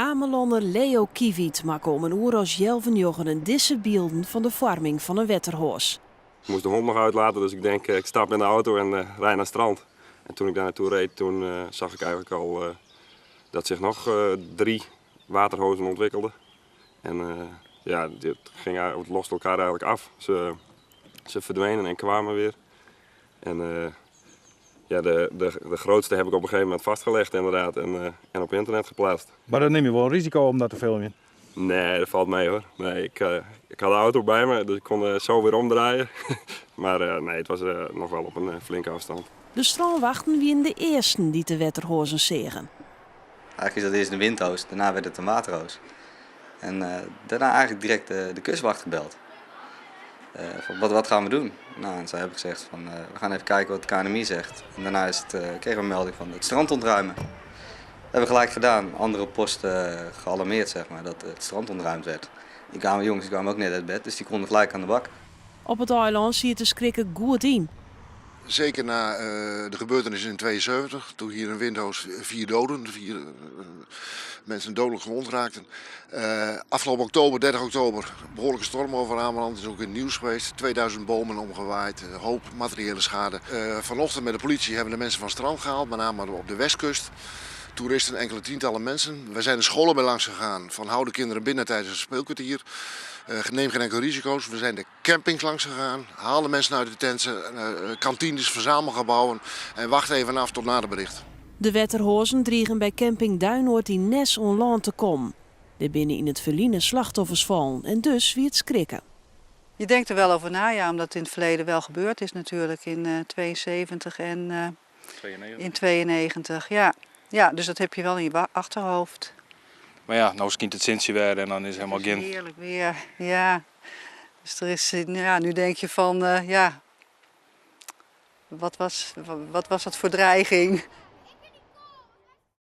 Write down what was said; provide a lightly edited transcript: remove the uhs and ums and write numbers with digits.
Amelanner Leo Kiewiet makke om in oere as healwei njoggenen dizze bylden fan de foarming fan in wetterhoas. Ik moest de hond nog uitlaten, dus ik denk ik stap in de auto en rij naar het strand. En toen ik daar naartoe reed, toen zag ik eigenlijk al dat zich nog drie waterhozen ontwikkelden. En ja, dit ging, het loste elkaar eigenlijk af. Ze verdwenen en kwamen weer. En ja, de grootste heb ik op een gegeven moment vastgelegd inderdaad en op internet geplaatst. Mar dan nimme je wol in risiko om dat te filmjen? Nee, dat falt mei hoor. Nee, ik had de auto by my, dus ik kon zo weer omdraaien. Maar nee, it was noch wol op in flinke ôfstân. De strânwachten wiene de earsten dy't de wetterhoazen seagen. Eigenlijk is dat eerst een windhoos, daarna werd het een waterhoos. En daarna eigenlijk direct de kustwacht gebeld. Van wat gaan we doen? Nou, en zij hebben gezegd van we gaan even kijken wat het KNMI zegt. En daarna kregen we een melding van het strand ontruimen. Dat hebben we gelijk gedaan. Andere posten gealarmeerd, dat het strand ontruimd werd. Die jongens die kwamen ook net uit bed, dus die konden gelijk aan de bak. Op it eilân siet de skrik der goed yn. Zeker na de gebeurtenis in 72, toen hier een windhoos 4 doden, 4 mensen dodelijk gewond raakten. Afgelopen oktober, 30 oktober, behoorlijke storm over Ameland, is ook in het nieuws geweest. 2000 bomen omgewaaid, een hoop materiële schade. Vanochtend met de politie hebben de mensen van het strand gehaald, met name op de westkust. Toeristen, enkele tientallen mensen. We zijn de scholen bij langs gegaan van hou de kinderen binnen tijdens het speelkwartier. Neem geen enkele risico's. We zijn de campings langs gegaan, haal de mensen uit de tenten, kantines, verzamelgebouwen en wacht even af tot nader bericht. De wetterhoazen drigen by camping Duinoord yn Nes oan lân te kommen. Der binne yn it ferline slachtoffers fallen en dus wie it skrikken. Je denkt er wel over na, ja, omdat het in het verleden wel gebeurd is natuurlijk in 72 en 92. in 92, ja. Ja, dus dat heb je wel in je achterhoofd. Mar ja, no skynt it sintsje wer en dan is hielendal Het is gjin... heerlijk weer, ja. Dus er is, ja, nu denk je van, ja, wat was dat voor dreiging?